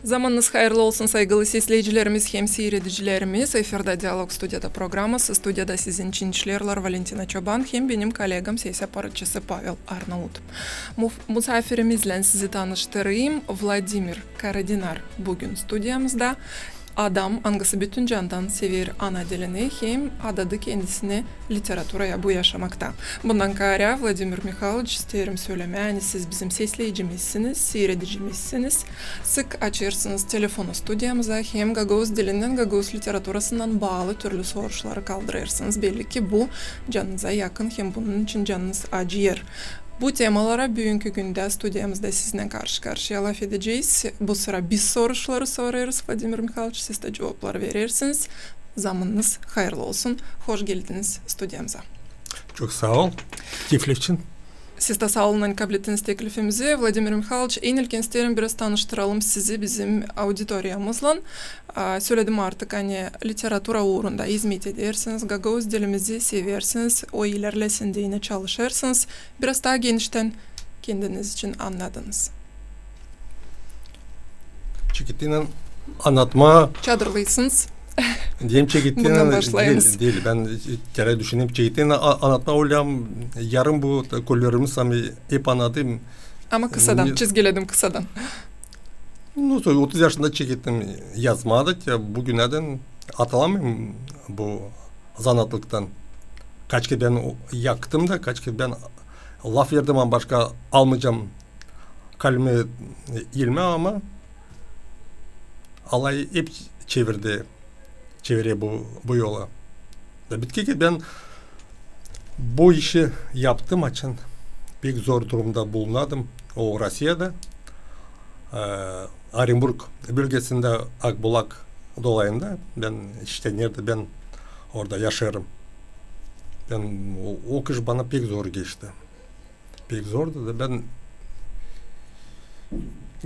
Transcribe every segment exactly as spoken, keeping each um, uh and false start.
Zamanınız hayırlı olsun, saygılı sesleyicilerimiz hem siiredicilerimiz. Efirdä Dialog, studiyada programası. Studiyada sizin için işerlär Valentina Çoban hem benim kollegam, ses aparatçısı Pavel Arnaut. Muf-, musaafirimiznän sizi tanıştırayım, Vladimir Karadinar büün studiyamızda. Adam, angısı bütün candan sever ana dilini hem adadı kendisini literaturaya bu yaşamakta. Bundan kaarä, Vladimir Mihayloç, isteerim sölemää, ani siz bizim sesleyicimizsiniz, siiredicimizsiniz. Sık açêrsınız telefonu studiyamıza hem gagauz dilindän, gagauz literaturasından baalı türlü soruşları kaldırêrsınız. Belli ki, bu canınıza yakın hem bunun için canınız acıyêr. Bu temalara büünkü gündä studiyamızda sizinnän karşı-karşıya lafedecez. Bu sıra biz soruşları sorêrız, Vladimir Mihayloç, siz dä cuvapları verersiniz. Zamanınız hayırlı olsun. Hoş geldiniz studiyamıza. Çok saa ol teklif için. Siz dä saa olun, ani kablettiniz teklifimizi. Vladimir Mihayloç, en ilkin isteerim biraz tanıştıralım sizi bizim auditoriyamızlan. A, söledim artık, ani literatura uurunda izmet edersiniz, gagauz dilimizi seversiniz, o ilerlesin deyni çalışêrsınız. Biraz taa geniştän kendiniz için annadınız. Çekettinnän annatmaa. Çadırlıysınız. Deyim, çekettinnän. Bundan başlayınız. Diil, diil. Bän kerä düşünerim, çekettinnän a-, annatmaa olayım, yarım bu kollerim sami hep annadım. Ama kısadan, çizgiledim kısadan. Ну, otuz yaşında çekettim yazmaa da, ya büünädän atılamayım bu zanaatlıktan. Kaç kerä bän o-, yaktım da, kaç kerä bän laf verdim, ama başka almayacam kalemi, e, elimä, ama Alla hep çevirdi, çevirä bu, bu yola. Da bitki ki bän bu işi yaptım, açan pek zor durumda bulunardım o Rossiyada. E, Orenburg bölgesindä Akbulak dolayında, bän işte neredä bän orada yaşêêrım. Bän o, o kış bana pek zor geçti. Pek zordu da bän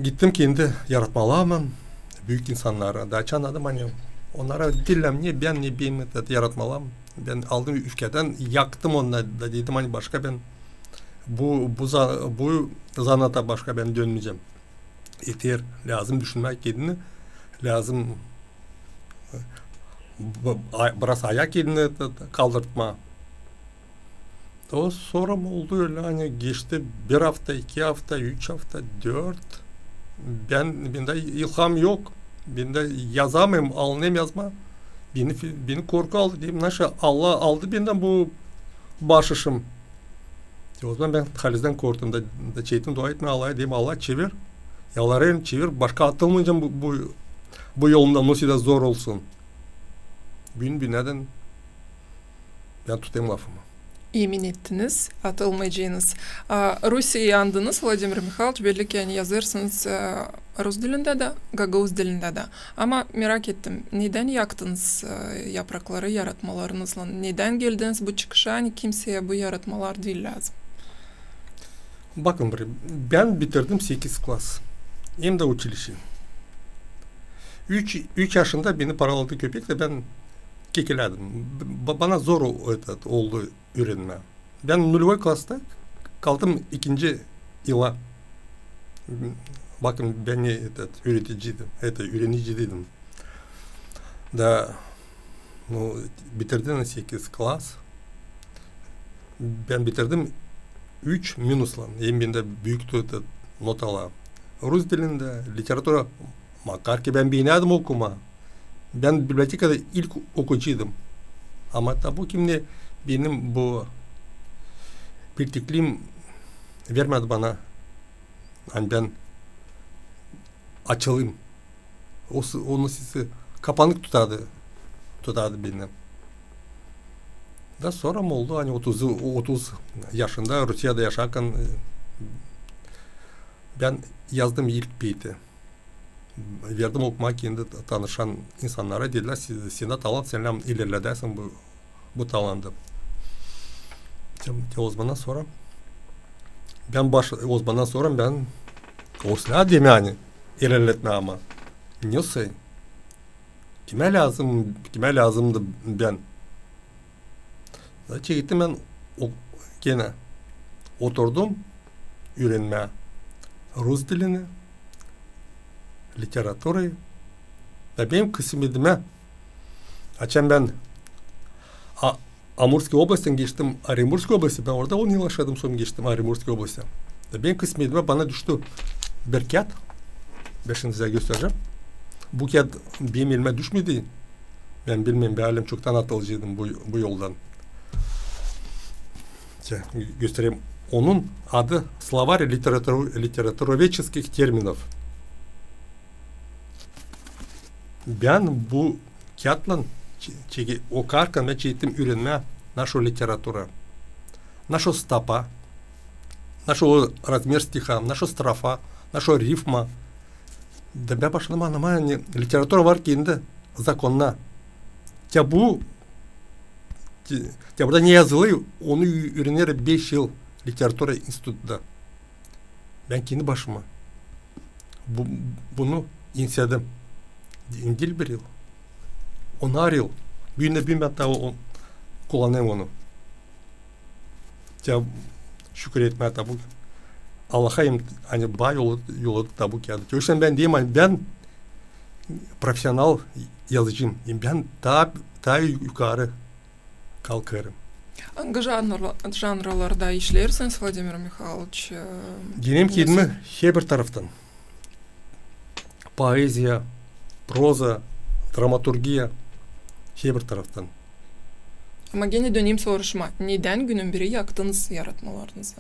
gittim kendi yaratmalarıma, büük insannara. Da açan annadım, ani onnara diil ne bän, ne benim yaratmalarım. Bän aldım üfkärän, yaktım onnarı da dedim, ani başka bän bu, bu za-, bu zanaata başka bän dönmeyecäm. Eter, lääzım düşünmää kendini, lääzım, e, b-, a-, biraz ayaa kendini t-, t-, kaldırtmaa. O sora oldu ölä, ani geçti bir afta, iki afta, üç afta, dört. Bän, bendä ilham yok. Bän dä yazamayım, almayım yazmaa. Beni fi-, beni korku aldı, dedim, naşey Alla aldı bendän bu başışım. Ozaman bän halizdän korktum da, da çekettim dua etmää Allaya, dedim, Alla, çevir. Yalvarêrım, çevir, başka atılmayacam bu, bu, bu yolumdan, nasıl da zor olsun. Büün, büünädän bän tutêrım lafımı. Emin ettiniz, atılmayacınız. A, Rusiyayı andınız, Vladimir Mihayloç, belli ki, ani yazêrsınız, a, rus dilindä dä, gagauz dilindä dä. Ama merak ettim, nedän yaktınız, a, yaprakları yaratmalarınızlan? Nedän geldiniz bu çıkışa, ani kimseyä bu yaratmalar diil lääzım? Bakın, bir, bän bitirdim sekiz klas. Hem dä uçilişçe. Üç, üç yaşında beni paraladı köpek da bän kekelärdim. B-, bana zor o-, этот, oldu üürenmää. Bän nulövoy klasta kaldım ikinci yıla. Bakın, bän ne, этот, üüreticiydim, это, üürenicidim. Da, ну, bitirdim sekiz klas. Bän bitirdim üç minuslan. Hem bendä büük tu-, tu-, notalar. Rus dilindä, literatura, makar ki bän beenärdim okumaa. Bän bibliotekada ilk okuyucuydum. Ama tabii ki ne benim bu pirtikliim vermedi bana, ani bän açılayım. O s-, onu sesi kapanık tutardı, tutardı beni. Da sora oldu, ani otuz, otuz yaşında Rusiyada yaşarkan, e, bän yazdım ilk beyti. Verdim okumaa kendi ta-, tanışan insannara, dedilär, "Sendä talant, sän ilerledärsin bu, bu talandı." Te, te ozamandan sora bän baş-, ozamandan sora bän oslää demää, ani ilerletmää ama. Nesoy? Kimä lääzım, kimä lääzımdı bän? Da çekettim bän o, genä oturdum üürenmää rus dilini, literaturayı. Da benim kısmetime, açan bän A-, Amurskaya oblasttan geçtim Orenburgskaya oblastı. Bän orada on yıl yaşadım, sora geçtim Orenburgskaya oblastı. Da benim kısmetime bana düştü bir kiyat. Bän şindi sizä gösterecäm. Bu kiyat benim elimä düşmedi. Bän bilmeerim, bän halizdän çoktan atılacaktım bu, bu yoldan. Şindi gö-, göstererim. Onun adı Словарь литературо-, литературоведческих терминов. Bän bu kiyatlan çe-, çeke-, okarkan bän çekettim üürenmää naşo literatura, naşo stopa, naşo razmer stiha, naşo strofa, naşo rifma. Da bän başladım annamaa, ani literatura var kendi zakonnarında. Te bu, te, te burada ne yazılı, onu ü-, üürenerim beş yıl literatura institutunda. Bän kendi başıma bu, bunu ensedim. Diil bir yıl. Onar yıl. Büün dä büün bän taa o-, kullanêrım onu. Ya, şükür etmää taa bu Allaha, ani bana yolladı, yolladı taa bu kiyadı. O üsän bän deerim, ani bän profesional yazıcıyım. Bän taa, taa yukarı kalkêrım. Angı janrla-, janralarda işleersiniz, Vladimir Mihayloviç? E, deneerim kendimi herbir taraftan. Poeziya, proza, dramaturgiya, herbir taraftan. Ama genä döneyim soruşmaa. Nedän günün biri yaktınız yaratmalarınızı?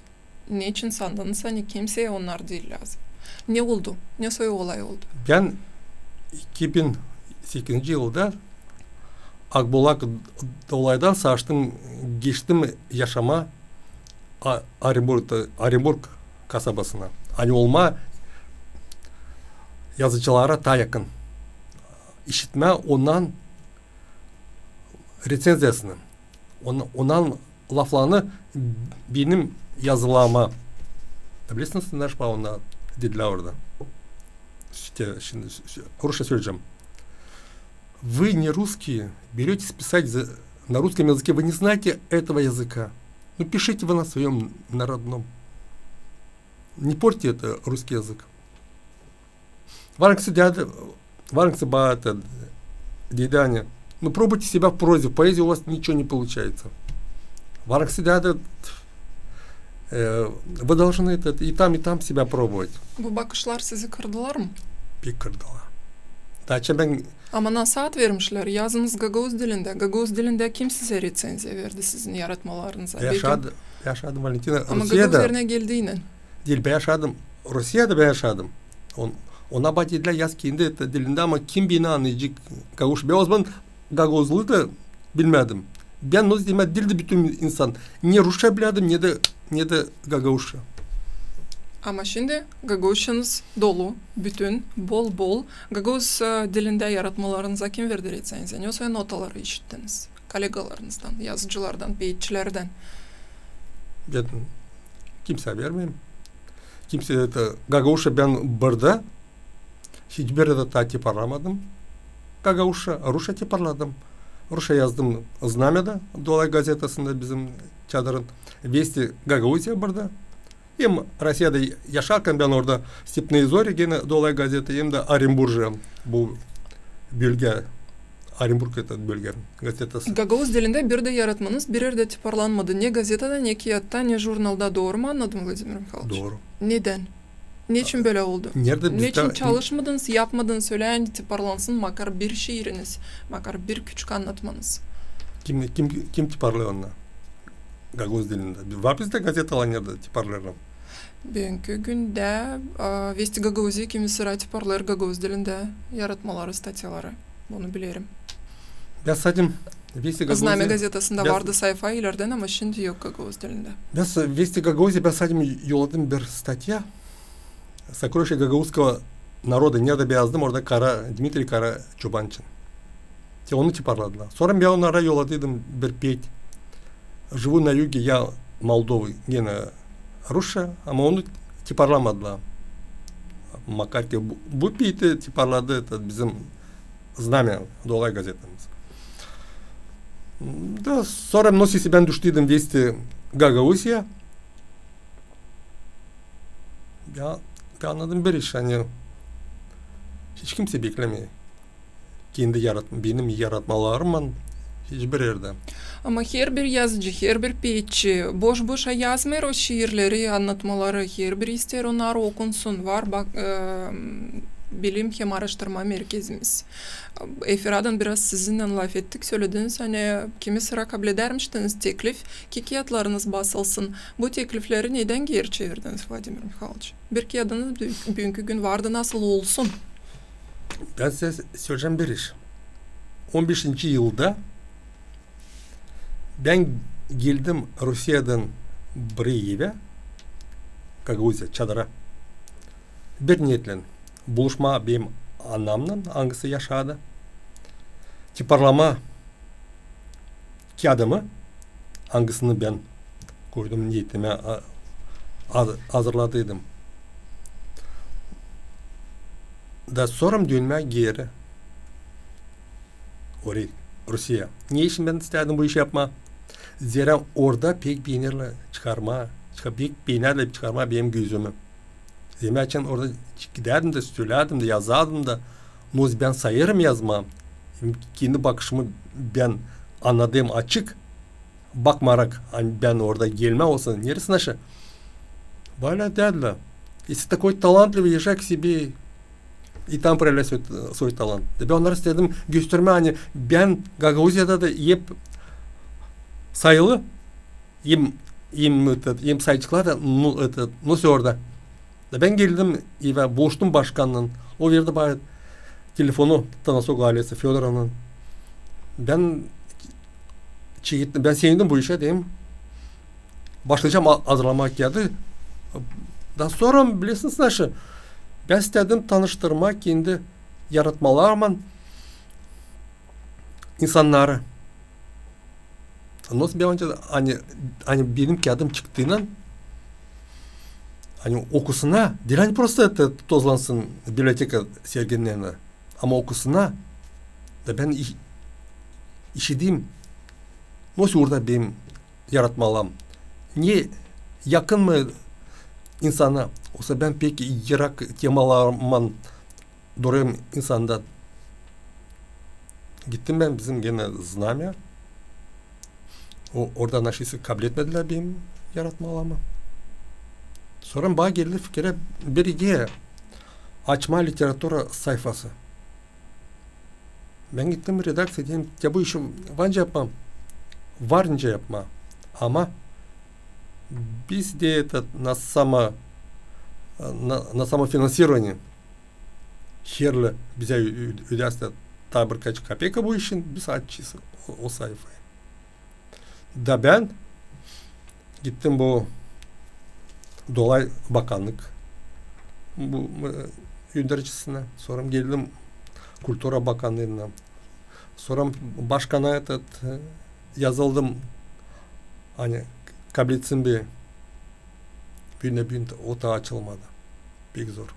Neçin sandınız, ani kimseyä onnar diil lääzım? Ne oldu? Nesoy olay oldu? Bän iki bin sekizinci yılda Akbulak dolaydan savaştım, geçtim yaşamaa A-, Orenburgda, Orenburg kasabasına. Ani olmaa yazıcılara taa yakın. İşitmää ondan reţenziyasını. On-, ondan laflarını benim yazılarıma. Bilersiniz, nasıl onnar dedilär orada? Şindi, şindi, şindi rusça söleyecäm. Вы не русские, берётесь писать за, на русском языке, вы не знаете этого языка. Ну, пишите вы на своём, на родном. Не портите это русский язык. Var ancısı dedi, var ancısı bana dedi, ani, ну, пробуйте себя в прозе, в поэзии у вас ничего не получается. Var ancısı dedi, e, вы должны это, и там, и там себя пробовать. Bu bakışlar sizi kırdılar mı? Pek kırdılar. Taa açan bän Ama nasıl ad vermişlär? Yazınız gagauz dilindä. Gagauz dilindä kim sizä reţenziya verdi sizin yaratmalarınıza? Bän şaşardım, Valentina. Ama Rusiyada gagauz erinä geldiynän. Diil, bän şaşardım. Rusiyada bän şaşardım. On-, ona bana dedilär, yaz kendi dilindä, ama kim beni annayacek gagauz? Bän o zaman gagauzluyu da bilmärdim. Bän, nasıl deerim, diil dä bütün insan. Ne rusça bilärdim, ne dä, ne dä gagauzça. Ama şindi gagauzçanız dolu, bütün, bol-bol. Gagauz, e, dilindä yaratmalarınıza kim verdi reţenziya? Nesoy notaları işittiniz? Kolegalarınızdan, yazıcılardan, beetçilerdän? Bän kimseyä vermeerim. Kimseyä, это, gagauzça bän burada hiçbir erdä taa tiparlamadım. Gagauzça, rusça tiparladım. Rusça yazdım Знамя-da, Dolay gazetasında bizim çadırın. Вести Gagauziya burada. Hem Rusiyada yaşarkan bän orada Степные зори genä Dolay gazeta, hem dä Оренбуржье, bu bölgä, Оренбург, это, bölgä gazetası. Gagauz dilindä bir dä yaratmanız bir erdä tiparlanmadı. Ne gazetada, ne kiyatta, ne jurnalda. Dooru mu annadım, Vladimir Mihayloviç? Dooru. Nedän? Neçin bölä oldu? Neçin çalışmadınız, yapmadınız ölä, ani tiparlansın makar bir şiiriniz, makar bir küçük annatmanız? Kim, kim, kim tiparlêêr onu gagauz dilindä? Var bizdä gazetalar, neredä tiparlêêrlar. Büünkü gündä, a, Вести Gagauziya kimi sıra tiparlêêr gagauz dilindä yaratmaları, statyaları. Bunu bilerim. Bän sadeecäm Вести Gagauziya. Знамя gazetasında vardı sayfa ilerdän, ama şindi yok gagauz dilindä. Bän sa-, Вести Gagauziya, bän sadeecäm yolladım bir statya. Сокровища гагаузского народа, neredä bän yazdım orada Kara, Dmitriy Karaçoban için. Te onu tiparladılar. Sora bän onnara yolladıydım bir peet «Живу на юге, я Молдовы», genä rusça, ama onu tiparlamadılar. Makar ki bu, bu piiti tiparladı, это, bizim Знамя, Dolay gazetamız. Da sora, но, если bän düştüydim Вести Гагаузия, ya, bän annadım bir iş, ani hiç kimsey beklämeer kendi yarat-, benim yaratmalarımnan hiçbir erdä. Ama herbir yazıcı, herbir peetçi boş-boşa yazmêêr o şiirleri, annatmaları, herbir isteer onnarı okunsun. Var, bak, e, bilim hem aaraştırma merkezimiz. Efiradan biraz sizinnän lafettik, sölediniz, ani kimi sıra kabledärmiştiniz teklif, ki kiyatlarınız basılsın. Bu teklifleri nedän geeri çevirdiniz, Vladimir Mihayloviç? Bir kiyadınız bü-, büünkü gün vardı, nasıl olsun? Bän sizä söleyecäm bir iş. On beşinci yılda bän geldim Rusiyadän bir evä, Gagauziya, Çadıra. Bir niyetlän buluşmaa benim anamnan, angısı yaşadı. Tiparlamaa kiyadımı, angısını bän gördüm, niyetimä a-, az-, hazırladıydım. Da sora dönmää geeri orayı, Rusiyaya. Ne için bän istädim bu işi yapmaa? Zerä orada pek beenärlär çıkarmaa, çıka-, pek beenärlär çıkarmaa benim gözümü. Zerä açan orada gidärdim dä, söledim dä, yazardım da, no, bän sayêrım yazmaa. Kendi bakışımı bän annadêrım açık, bakmarak, ani bän orada gelmää olsa, neresin aşaa? Bölä dädilär. Если такой талантливый, езжай к себе и там проявляй свой, свой талант. Da bän onnara istedim göstermää, ani bän Gagauziyada da hep sayılı, hem, hem, этот, hem sayıcıklar da, no, этот, no, orada. Da bän geldim evä, buluştum başkannan. O verdi bana telefonu Tanasoglu ailesi Födorovnanın. Bän çekettim, bän sevindim bu işä, deerim. Başlayacam a-, hazırlamaa kiyadı. Da sora, bilersiniz, naşı, bän istedim tanıştırmaa kendi yaratmalarımnan insannarı. Nasıl bir önce, ani, ani benim kiyadım çıktıynan, ani okusunnar, diil ani prosta это tozlansın biblioteka sergilerindä, ama okusunnar, da bän iş-, işidim, nasıl orada benim yaratmalarım, ne yakın mı insana, osa bän pek yırak temalarımnan durêrım insandan. Gittim bän bizim genä Знамя. O, orada naşeyse kabletmedilär benim yaratmalarımı. Sora bana geldi fikirä bir ideya. Açmaa literatura sayfası. Bän gittim redakţiyaya, deerim, ya bu işi var nicä yapmaa? Var nicä yapmaa. Ama biz dä это на само-, на, на самофинансирование. Herli bizä ü-, ü-, ödärsä taa birkaç kapeka bu işin, biz açêrız o, o sayfayı. Da bän gittim bu Dolay bakannık bu, e, öndercisinä. Sora geldim kultura bakannıına. Sora başkana этот, e, yazıldım, ani kabletsin bir büün, büün o da açılmadı. Pek zor.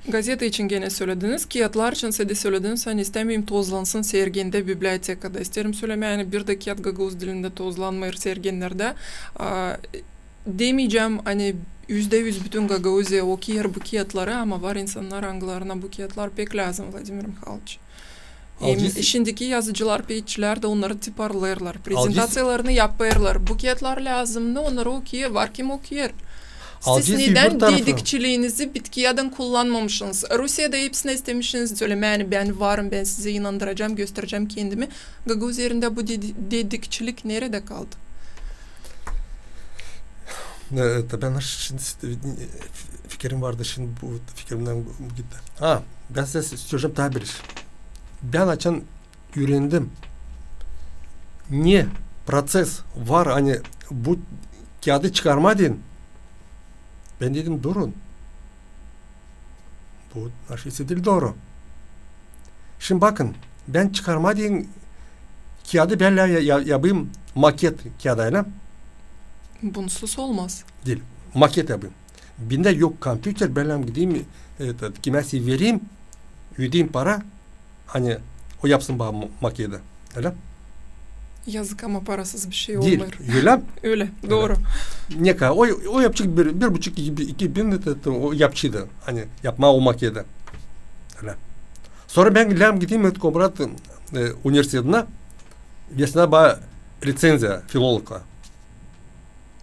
Gazeta için genä sölediniz, kiyatlar için sä dä sölediniz, ani istämeerim tozlansın sergindä, bibliotekada. İsteerim sölemää, ani bir dä kiyat gagauz dilindä tozlanmêêr serginerdä. A, demeycäm, ani üzdä üz bütün Gagauziya okuyêr bu kiyatları, ama var insannar, angılarına bu kiyatlar pek lääzım, Vladimir Mihayloviç. Hem şindiki yazıcılar, peetçilär dä onnarı tiparlêêrlar, prezentaţiyalarını yapêrlar. Bu kiyatlar lääzım, no, onnarı okuyêr, var kim okuyêr. Siz nedän dedikçiliinizi bitki yadan kullanmamışınız? Rusiyada hepsinä istemişiniz sölemää, ani bän varım, bän sizi inandıracam, gösterecäm kendimi. Gagauz erindä bu dedi-, dedikçilik neredä kaldı? E, tabii, şindi, e, fikirim vardı, şindi bu fikirimdän gitti. Ha, bän sizä söleyecäm taa bir iş. Bän açan üürendim, ne proţes var, ani bu kiyadı çıkarmaa deyni. Bän dedim, durun. Bu naşeyse diil dooru. Şindi bakın, bän çıkarmaa deyni kiyadı bän ya-, ya-, yapayım maket kiyadaylan. Bunsuz olmaz. Diil. Maket yapayım. Bendä yok kompüter, bän lääzım gideyim, e, kimseyä vereyim, ödeyim para, ani o yapsın bana ma-, makedi. Ölä? Yazık, ama parasız bir şey olmêêr. Ölä? Ölä, dooru. Ne kadar? O, o yapacek bir, bir buçuk, iki, iki bin, e, o yapacek da, ani yapmaa o makedi. Ölä. Sora bän lääzım gideyim, e, Komrat, e, universitetinä, versinnär bana liţenziya filologluğa.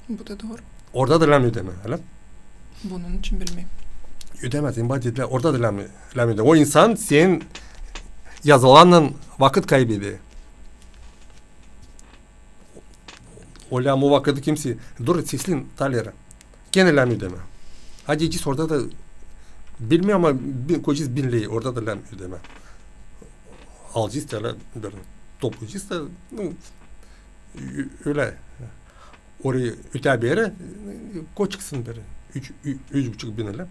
Bu da dooru. Orada da lääzım ödemää, ölä? Bunun için bilmeerim. Ödemää, sän bana dedilär, orada da lääzım, lääzım ödemää. O insan senin yazılarınnan vakıt kaybeder. O lääzım o vakıdı kimsey, dur, seslen taleri. Genä lääzım ödemää. Hadi edecez orada da, bilmeerim, ama bin, koyacez bin ley, orada da lääzım ödemää. Alacez da ölä, bir, toplayacez da, nu, ö-, ölä. Orayı ötää beri, koy çıksın beri. Üç, ü-, üç buçuk bin ölä.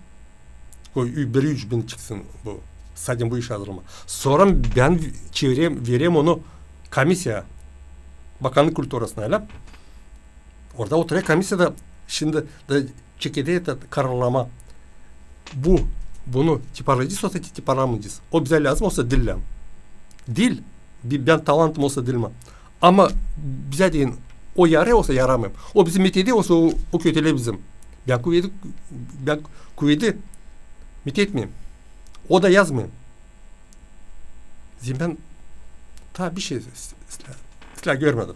Koy, ü-, bir üç bin çıksın bu. Sadım bu işi hazırlamaa. Sora bän çevireyim, vereyim onu komisiyaya. Bakannık kulturasına, ölä. Orada oturêr komisiyada, şindi da çekeder kararlama. Bu, bunu tiparlayacez, osa ti-, tiparlamayacez. O bizä lääzım, osa diil lääzım. Diil, bi-, bän talantım osa diil mi. Ama bizä deyni o yarêêr, osa yaramêêr. O bizi meteder, osa o, o kötüleer bizim. Bän kuvedi, bän kuvedi metetmeerim. O da yazmêêr. Zerä bän taa bir şey s-, s-, islää görmedim.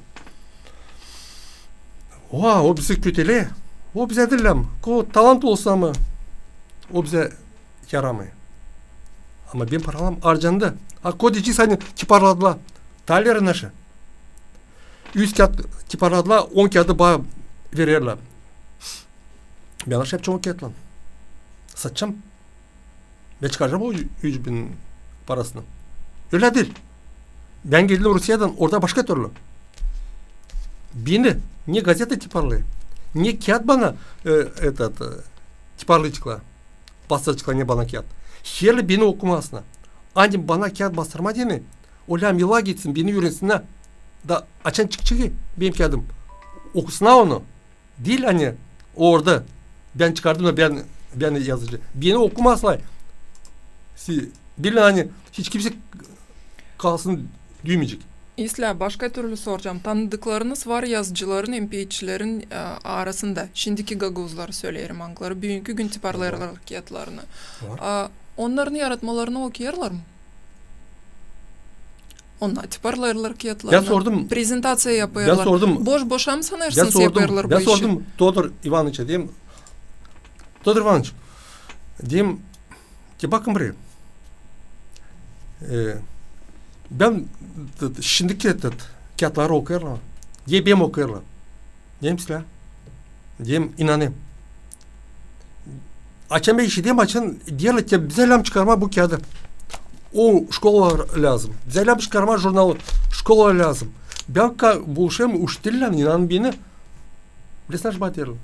O, o bizi kötüleer. O bizä diil lääzım. Ko talant olsun ama o bizä yaramêêr. Ama benim paralarım harcandı. A ko deyecez, ani tiparladılar. Taleri naşı. Üz kiyat tiparladılar, on kiyadı bana vererlär. Bän naşı yapacam o kiyatlan? Satacam. Bän çıkaracam o ü-, üç bin parasını. Ölä diil. Bän geldim Rusiyadan, orada başka türlü. Beni ne gazeta tiparlêêr, ne kiyat bana, e, etat, e, tiparlayaceklar. Bastıraceklar ne bana kiyat. Herliim beni okumasınnar. Ani bana kiyat bastırmaa deyni, o lääzım yıllar geçsin, beni üürensinnär. Da açan çıkacek benim kiyadım, okusunnar onu. Diil ani orada bän çıkardım da bän, bän yazacam. Beni okumasınnar. Si-, bilin ani hiç kimsey kalsın düümecik. İslää başka türlü soracam. Tanıdıklarınız var yazıcıların hem peetçilerin, e, arasında. Şindiki gagauzları söleerim, angıları büünkü gün tiparlêêrlar kiyatlarını. Var. A, onnarın yaratmalarını okuyêrlar mı? Onnar tiparlêêrlar kiyatlarını. Bän sordum. Prezentaţiya yapêrlar. Bän sordum. Boş-boşa mı sanêrsınız, yapêrlar bu işi? Bän sordum Todor İvanıça, deyim. Todor İvanıç, deyim, te bakın burayı. E, bän t-, t-, şindiki t-, t-, kiyatları okuyêrlar. Deyim, bän okuyêrlar. Deyim, islää. Deyim, inanêrım. Açan bän işideyim, açan deerlär, te bizä lääzım çıkarmaa bu kiyadı. O şkolalara lääzım. Bizä lääzım çıkarmaa jurnalı. Şkolalara lääzım. Bän ka-, buluşêrım uçitellän, inanın beni. Bilersin, ne iş deerlär?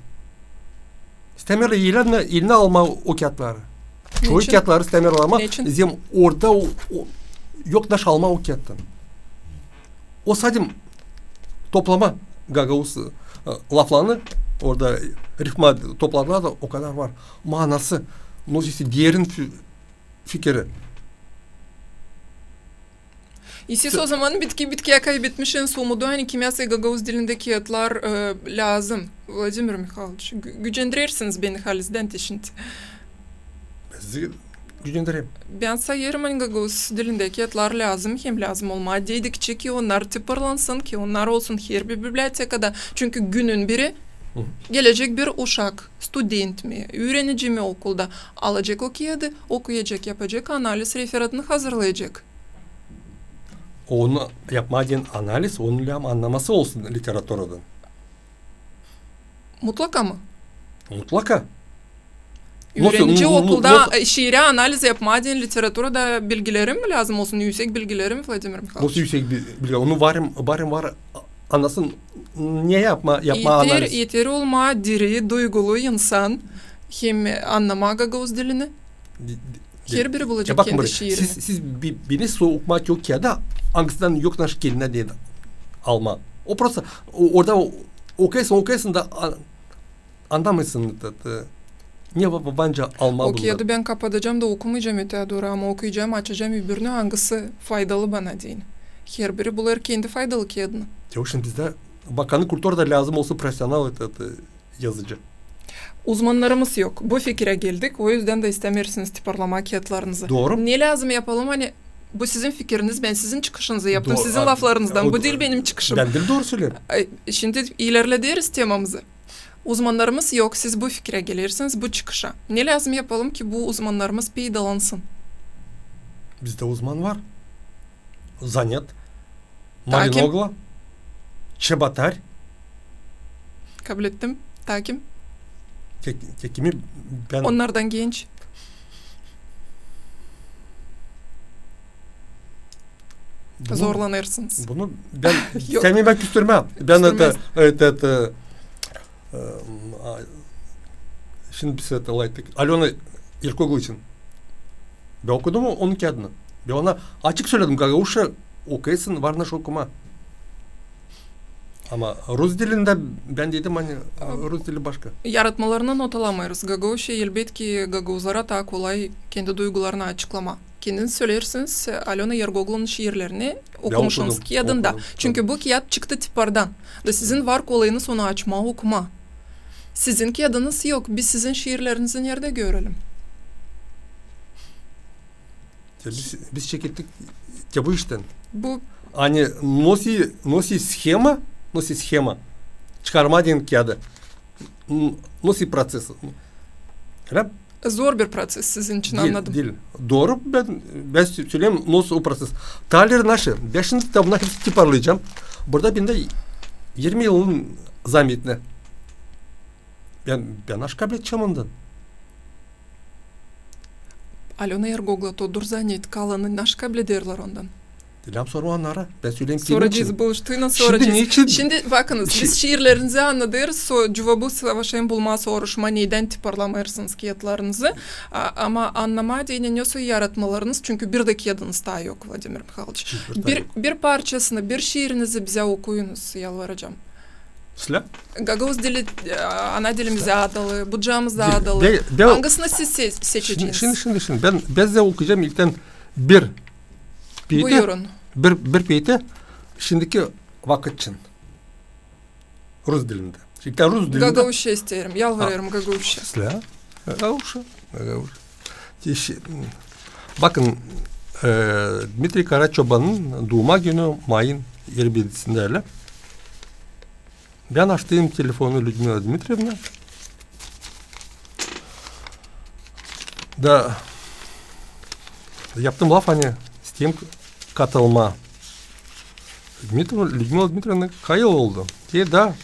İstämeerlär elinä, elinä almaa o kiyatları. Çoyu kiyatları istämeerlär almaa. Neçin? Zerä orada o, o, yok naşı almaa o kiyattan. O sadım toplamaa gagauz, e, laflarını, orada rifma topladılar da o kadar var. Manası, no, işte, derin fi-, fikiri. E siz o zaman bitki-, bitkiyä kaybetmişsiniz umudu, ani kimseyä gagauz dilindä kiyatlar, e, lääzım. Vladimir Mihayloviç, gü-, gücendirersiniz beni halizdän te şindi. Sizi gücendirerim. Bän sayêrım, ani gagauz dilindä kiyatlar lääzım, hem lääzım olmaa dedikçä, ki onnar tiparlansın, ki onnar olsun herbir bibliotekada. Çünkü günün biri gelecek bir uşak, student mi, üürenici mi okulda, alacek o kiyadı, okuyacek, yapacek analiz, referatını hazırlayacek. Onu yapmaa deyni analiz, onu lääzım annaması olsun literaturadan. Mutlaka mı? Mutlaka. Üürenici okulda, e, şiirä analiz yapmaa deyni literaturada bilgileri mi lääzım olsun, üüsek bilgileri mi, Vladimir Mihayloviç? Nasıl üüsek bi-, bilgileri? Onu barın, barın var, a-, annasın, ne yapmaa, yapmaa analiz. Yeter olmaa diri, duygulu insan, hem annamaa gagauz dilini. Herbiri bulacek kendi şiirini. Siz, siz bi-, beni sookmaa yok kiyada, angısından yok naşı kelinä deyni almaa. O prosta, o, orada o, okuyêrsın, okuyêrsın da a-, annamêêrsın, e, e, Ne va-, va-, var nicä almaa bundan? O kiyadı bän kapadacam da okumayacam ötää dooru, ama okuyacam, açacam öbürünü, angısı faydalı bana deyni. Herbiri bulêr kendi faydalı kiyadını. Ya, şindi bizdä Bakanı kulturada lääzım olsun profesional, это, это, yazıcı. Uzmannarımız yok. Bu fikirä geldik. O üzdän dä istämeersiniz tiparlamaa kiyatlarınızı. Dooru. Ne lääzım yapalım, ani bu sizin fikiriniz, bän sizin çıkışınızı yaptım, sizin laflarınızdan. Bu diil benim çıkışım. Bän diil, dooru söleerim. Ay, şindi ilerlederiz temamızı. Uzmannarımız yok, siz bu fikirä gelersiniz, bu çıkışa. Ne lääzım yapalım ki bu uzmannarımız peydalansın? Bizdä uzman var. Zanet. Takim. Marinogla. Çebotar. Kablettim. Takim. Te-, te kimi bän... Onnardan genç. Zorlanêrsınız. Bunu bän... Yok. Seni bän küstürmää. Bän küstürmää. Это, это, это, e, a, şindi biz это, Alöna Erkoglu için. Bän okudum onun kiyadını. Bän ona açık söledim, gagauzça okuyasın, var ne okumaa. Ama rus dilindä bän dedim, ani rus dili başka. Yaratmalarını notalamêêrız. Gagauzça, elbetki, gagauzlara taa kolay kendi duygularını açıklamaa. Kendiniz söleersiniz Alöna Erkoglunun şiirlerini okumuşsunuz kiyadında. Çünkü bu kiyat çıktı tipardan. Da sizin var kolayınız onu açmaa, okumaa. Sizin kiyadınız yok. Biz sizin şiirlerinizi neredä görelim? Ya biz, biz çekettik ya bu iştän. Bu... Ani nosi, nosi shema, nosi shema çıkarmaa deyni kiyadı. N-, nosi proţes. Ölä? Zor bir proţes sizin için, annadım. Diil, diil. Dooru, bän, bän sö-, söleerim, nosi o proţes. Taler naşı, bän şindi taa bunnar hepsini tiparlayacam. Burada bendä irmi yılın zametni. Bän, bän aş kabletçiyim ondan. Alöna Erkoglu, to dur zanet, kalanı naşı kablederlär ondan? Diil, sorma onnara. Bän söleerim. Soracez, buluştuynnan soracez. Şindi neçin? Şindi bakınız, biz şiirlerinizi annadêrız, so-, cuvabı savaşêrım bulmaa, soruşmaa, nedän tiparlamêêrsınız kiyatlarınızı. A, ama annamaa deyni, ne soy yaratmalarınız, çünkü bir dä kiyadınız taa yok, Vladimir Mihailoviç. Bir, bir parçasını, bir şiirinizi bizä okuyunuz, yalvaracam. Siz? Gagauz dili, e, ana dilimizä adalı, bucamıza adalı. Angısını siz se-, seçeceniz? Şindi, şindi, şindi. Bän, bän sizä okuyacam ilktän bir peytä. Buyurun. Bir, bir peytä. Şindiki vakıt için. Rus dilindä. İlktän rus dilindä. Gagauzça isteerim, yalvarêrım, gagauzça. Gagauzça, gagauzça. Bakın, e, Dmitriy Karaçobanın duuma günü mayın irmi edisindä, ölä. Bän açtım telefonu Lüdmila Dmitrievna. Da yaptım laf, ani isteerim katılmaa. Dmitri-, Lüdmila Dmitrievna kayıl oldu. Dedi, da,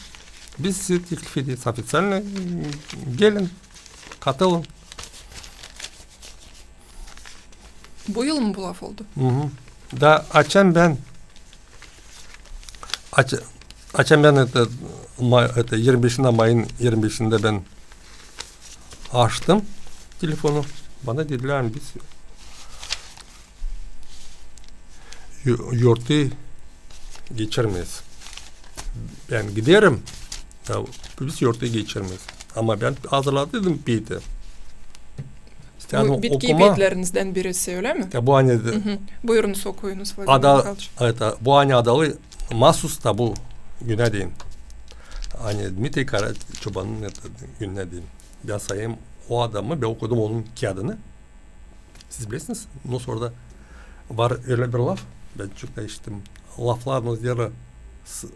biz sizi teklif ederiz ofiţialno, gelin, katılın. Bu yıl mı bu laf oldu? Da açan bän, aç-, açan bän это, ma-, это, irmi beşindä, mayın irmi beşindä bän açtım telefonu. Bana dedilär, ani biz yo-, yortu geçirmeeriz. Bän giderim, ya, biz yortu geçirmeeriz. Ama bän hazırladıydım peytä. Bu bitki peytlerizdän birisi, ölä mi? Ya, bu ani de... Buyurunuz, okuyunuz, Vladimir Mihailoviç. Bu ani adalı maasuz ta bu günä deyni. Ani Dmitriy Karaçobanın это, gününä deyni. Bän sayêrım o adamı, bän okudum onun kiyadını. Siz bilersiniz, no, orada var ölä bir laf, bän çok da işittim. Laflar, no, s-,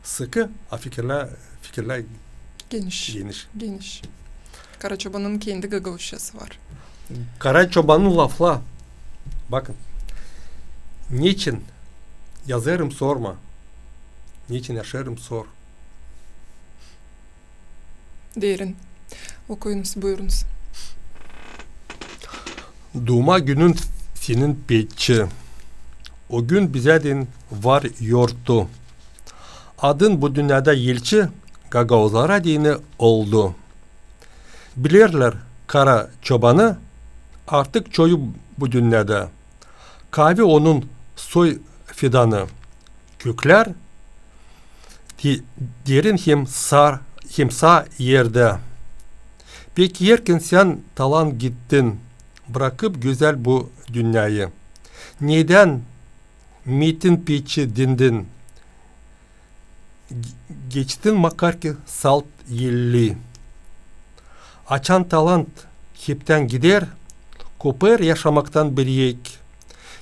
sıkı, a fikirlär, fikirlär geniş. Geniş. Karaçobanın kendi gagauzçası var. Karaçobanın laflar. Bakın. Neçin yazêrım, sorma. Neçin yaşêêrım, sor. Derin. Okuyunuz, buyurunuz. Duuma günün senin peytçi. O gün bizä deyni var yortu. Adın bu dünnedä elçi gagauzlara deyni oldu. Bilerlär Karaçobanı artık çoyu bu dünnedä. Kaavi onun soy fidanı. Köklär de-, derin hem sar, hem saa erdä. Pek erken sän talan gittin, brakıp gözäl bu dünnäyı. Nedän mitin peçi dindin? Ge-, geçtin makar ki salt elli. Açan talant heptän gider, kopêr yaşamaktan bir ek.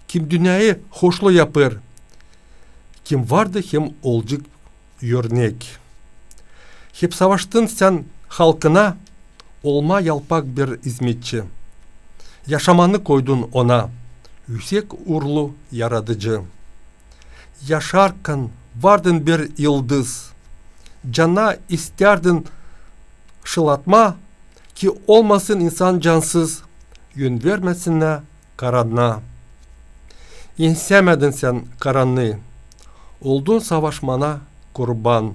Kim dünnäyı hoşlu yapêr, kim vardı hem olcuk örnek. Hep savaştın sän halkına, olma yalpak bir izmetçi. Yaşamanı koydun ona, üüsek uurlu yaradıcı. Yaşarkan vardın bir yıldız. Cana isterdin şılatma, ki olmasın insan cansız, yön vermesinnär karannaa. Ensämedin sän karannıı, oldun savaşmana kurban.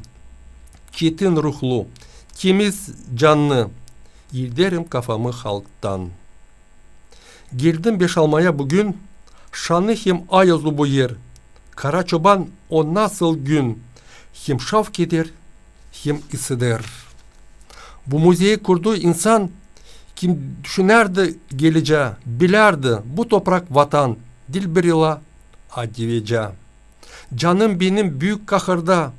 Çetin ruhlu, temiz canlı, ilderim kafamı halktan. Geldim beşalmaya büün, şanlı hem ayazlı bu er. Kara çoban o nasıl gün, hem şavk eder, hem ısıdêr. Bu muzeyi kurdu insan, kim düşünärdi gelecää, bilärdi, bu toprak vatan diil bir ila, a deveca. Canım benim büük kahırda,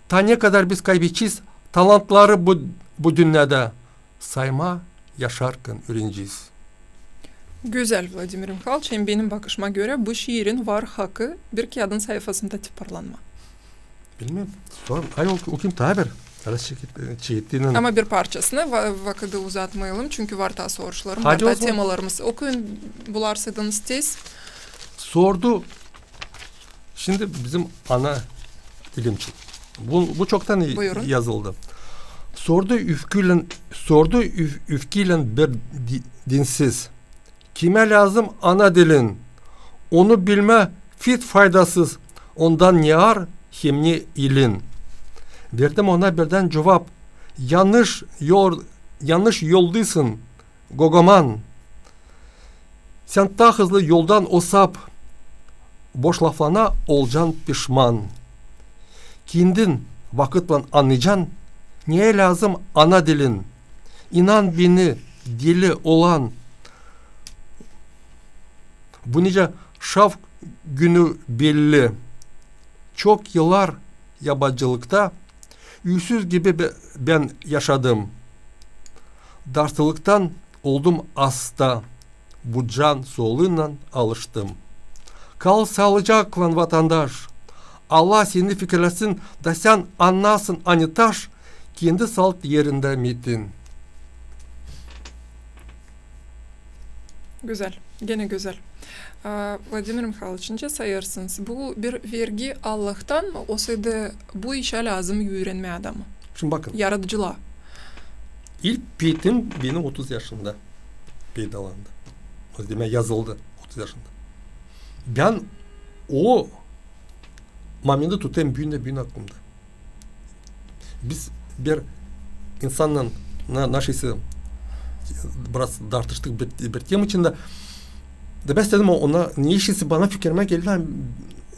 ta ne kadar biz kaybedecez talantları bu, bu dünnedä. Sayma yaşarkan üürenecez. Gözäl, Vladimir Mihayloviç, hem benim bakışıma görä, bu şiirin var hakı bir kiyadın sayfasında tiparlanma. Bilmeerim. Sor, ay, o, okuyum taa bir. Ama bir parçasını va-, vakıdı uzatmayalım, çünkü var taa soruşlarım, var taa temalarımız. Okuyun, bularsaydınız tez. Sordu. Şindi bizim ana dilim için. Bu, bu çoktan yazıldı. Sordu üfküylän, sordu üf-, üfküylän bir di-, dinsiz. Kimä lääzım ana dilin? Onu bilmää fit faydasız, ondan ne ar hem ne ilin. Verdim ona birdän cuvap: yannış yol-, yannış yoldasın, gogoman. Sän taa hızlı yoldan osap, boş laflarına olcan pişman. Kendin vakıtlan annaycan, neyä lääzım ana dilin. İnan beni, deli olan, bu nicä şavk günü belli. Çok yıllar yabacılıkta, üysüz gibi be-, bän yaşadım. Darsızlıktan oldum asta, bu can sooluunnan alıştım. Kal saalıcaklan, vatandaş. Allah seni fikirlesin, da sän annasın, ani taş, kendi salt erindä mitin. Gözäl. Genä gözäl. A, Vladimir Mihayloviç, nicä sayêrsınız, bu bir vergi Allahtan mı, olsaydı bu işä lääzım üürenmää adamı? Şindi bakın. Yaradıcılıa. İlk peetim benim otuz yaşında peydalandı. O zaman yazıldı otuz yaşında. Bän o momenti tutêrım büün dä, büün aklımda. Biz bir insannan na-, naşeyse biraz dartıştık bir, bir tema içindä. Da bän istedim ona, neşeyse bana fikirime geldi, ani,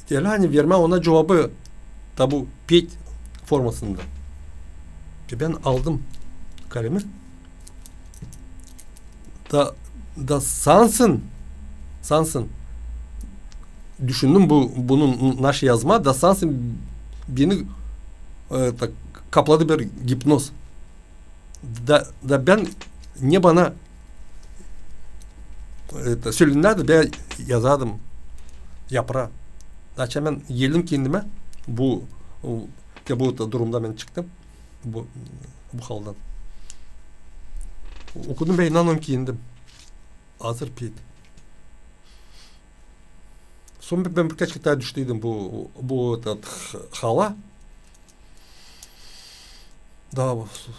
geldi, ani vermää ona cuvabı da bu peet formasında. Bän aldım kalemi. Da, da sansın, sansın. Düşündüm bu, bunun naşey yazmaa, da sansın beni, e, tak, kapladı bir gipnoz. Da, da bän ne bana, e, ta, sölendi, da bän yazardım yapraa. Da açan bän geldim kendimä, bu, bu, bu ta, durumdan bän çıktım. Bu, bu haldan. Okudum, bän inanın kendim. Hazır peet. Sora bän birkaç kerä düştüydüm bu, bu, ta, h-, hala. Da, s-,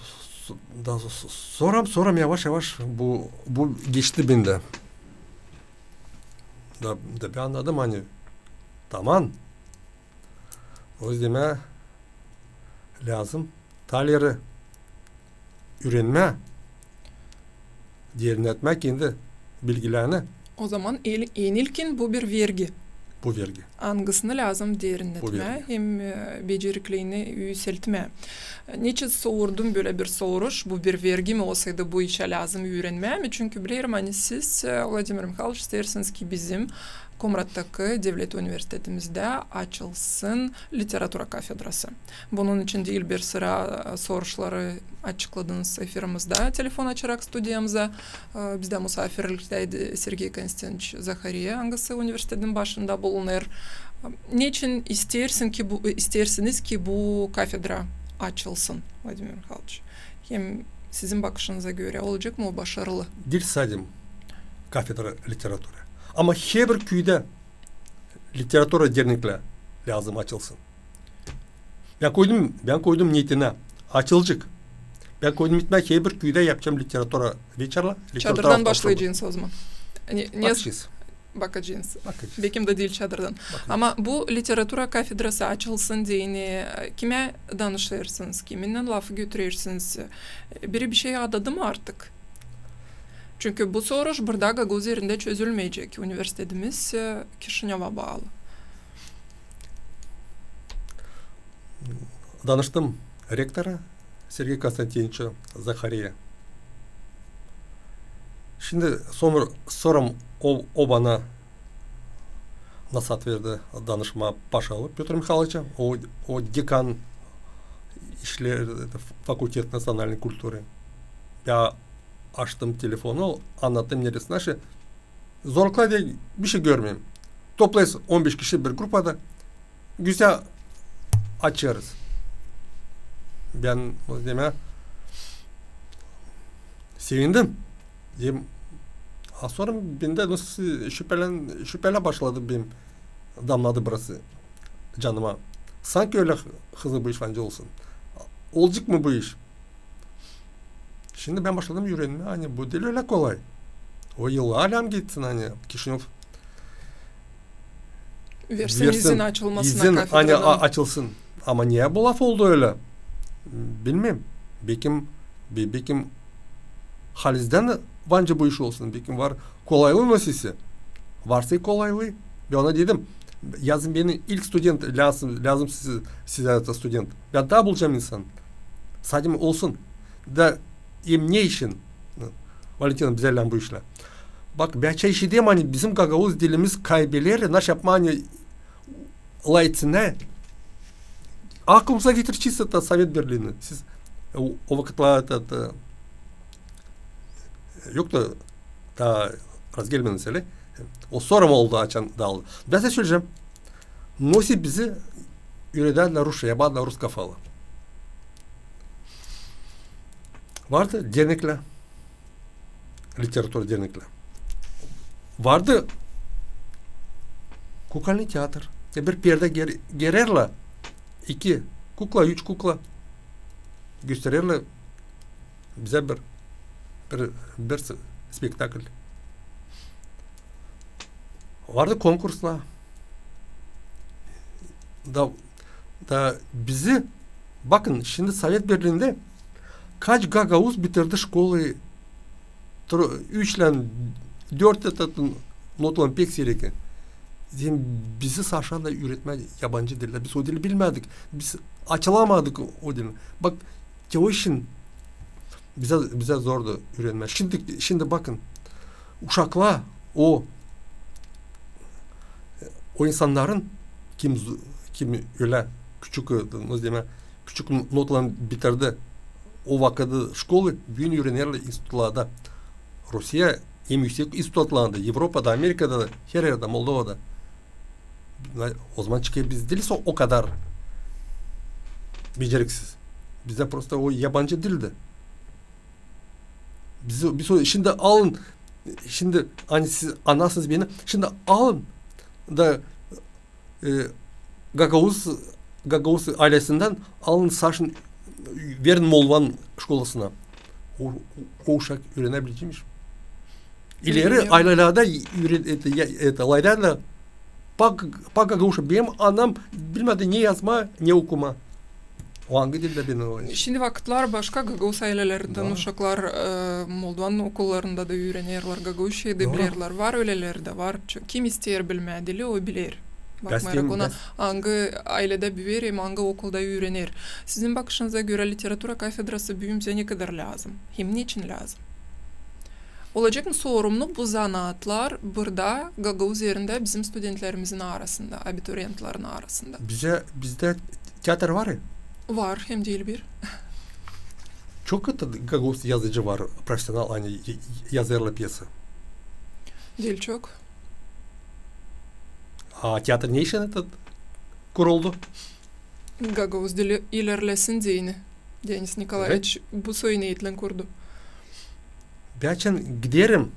s-, da s-, s-, sora, sora yavaş-yavaş bu, bu geçti bendä. Da, da bän annadım, ani taman. O zaman lääzım taa ileri üürenmää, derinnetmää kendi bilgilerini. O zaman el-, en ilkin bu bir vergi. Bu vergi. Angısını lääzım derindetmää hem, e, beceriklerini üüseltmää. Neçin sordum bölä bir soruş, bu bir vergi mi olsaydı bu işä lääzım üürenmää mi? Çünkü bilerim, ani siz, e, Vladimir Mihayloviç, isteersiniz ki bizim Komrattaki devlet universitetimizdä açılsın literatura kafedrası. Bunun için diil bir sıra, e, soruşları açıkladınız efirimizdä, telefon açarak studiyamıza. E, bizdä musaafirlikteydi Sergey Konstantinoviç Zahariya, angısı universitetin başında bulunêr. Neçin isteersin ki bu, isteersiniz ki bu kafedra açılsın, Vladimir Mihayloviç? Hem sizin bakışınıza görä, olacek mı o başarılı? Diil sade kafedra literatura. Ama herbir küüdä literatura derneklär lääzım açılsın. Bän koydum, bän koydum niyetinä. Açılacek. Bän koydum niyetinä, herbir küüdä yapacam literatura veçerlär, literatura... Çadırdan başlayacez o zaman. Bakacez. Bakacez. Bakacez. Bekim dä diil çadırdan. Bakacez. Ama bu literatura kafedrası açılsın deyni, e, kimä danışêrsınız, kiminnän lafı götürersiniz? Biri bişey adadı mı artık? Çünkü bu soruş burada, Gagauz Erindä çözülmeyecek. Universitetimiz, e, Kişinöva baalı. Danıştım rektora Sergey Konstantinoviçä Zahariyä. Şindi sor-, sorum o, o bana nasat verdi danışmaa başarılı Pötr Mihayloviçä, o, o dekan işleri, fakultet naţionalnıy kulturı. Bän açtım telefonu, annattım neredä, naşey zorluklar diil, bişey görmeerim. Toplayız on beş kişi bir grupada, gözäl açêrız. Bän, o zaman, sevindim. Dedim, a sora bendä, no, şüpelän-, şüpelär başladı benim damladı burası canıma. Sanki ölä hızlı bu iş bendä olsun. Olacek mı bu iş? Şindi bän başladım üürenmää, ani bu diil ölä kolay. O yıllar lääzım geçsin, ani Kişinöv versin izin açılmasına, izin, ani kafedradan açılsın. Ama ne bu laf oldu ölä? Bilmeerim. Bekim, be-, bekim halizdän var nicä bu iş olsun. Bekim var kolaylıı, no sesi. Varsa i kolaylıı. Bän ona dedim, yazın beni ilk student, lääzım, lääzım sizi, sizä student. Bän taa bulacam insan. Sade olsun. Da hem ne için? Valentina, bizä lääzım bu işlär. Bak, bän çay işidäm, ani bizim gagauz dilimiz kaybeler, naş yapmaa, ani lay etsin, ne? Aklımıza getirdi çisto Sovet Berlini. Siz, e, o, o vakıtlar, e, e, yoktu taa razgelmediniz, ölä? O sora mı oldu, açan daaldı? Bän sizä söleyecäm. Nasıl bizi üüredärdilär rusça, yapardılar ruskofolı. Vardı derneklär, literatura derneklär. Vardı kukalnıy teatr. E, bir perdä ger-, gererlär iki kukla, üç kukla. Göstererlär bizä bir, bir, bir s-, spektakl. Vardı konkurslar. Da, da bizi, bakın, şindi Sovet Berlindä kaç gagauz bitirdi şkolayı tro-, üçlän, dört, e, notalan pek sirek. Hem bizi saşan da üüretmää yabancı dillär. Biz o dili bilmädik. Biz açılamadık o dili. Bak, te o için bizä, bizä zordu üürenmää. Şindi, şindi bakın, uşaklar, o, o insannarın, kim z-, kim ölä küçük, e, nasıl deyim, küçük n-, notalan bitirdi o vakıt şkolayı, büün üürenerlär institutlarda. Rusiya en üüsek institutlarda, Evropada, Amerikada, her erdä, Moldovada. Na-, o zaman çıkêr, biz diiliz o, o kadar beceriksiz. Bizä prosto o yabancı dildi. Biz, biz o, şindi alın, şindi, ani siz annarsınız beni, şindi alın da, e, gagauz, gagauz aylesindän alın, saşın, verin moldovan şkolasına. O, o uşak üürenä bilecekmiş? İleri aylalarda üüre-, etä, ya, etä, alaylarda pa-, pa-gagauzça. Benim annam bilmädi ne yazmaa, ne okumaa. O angı dildä beni oynêêr? Şindi vakıtlar başka, gagauz aylelerinden uşaklar, e, moldovan okullarında da üürenerlär, gagauzçayı da bilerlär. Var öleleri dä, var. Ç-, kim isteer bilmää dili, o biler. Bakmayaraq ona, angı ayledä büüyer hem angı okulda üürener. Sizin bakışınıza görä, literatura kafedrası büümüzä ne kadar lääzım? Hem neçin lääzım? Olacek mı sorumnu bu zanaatlar burada, gagauz erindä bizim studentlerimizin arasında, abiturientlerin arasında? Bizdä, bizdä teatr var ya? Var, hem diil bir. Çok gagauz yazıcı var, profesional, ani yazêrlar pyesa? Diil çok. A teatr ne için kuruldu? Gagauz dili ilerlesin deyni. Denis Nikolaeviç bu soyu neetlän kurdu. Bän açan giderim,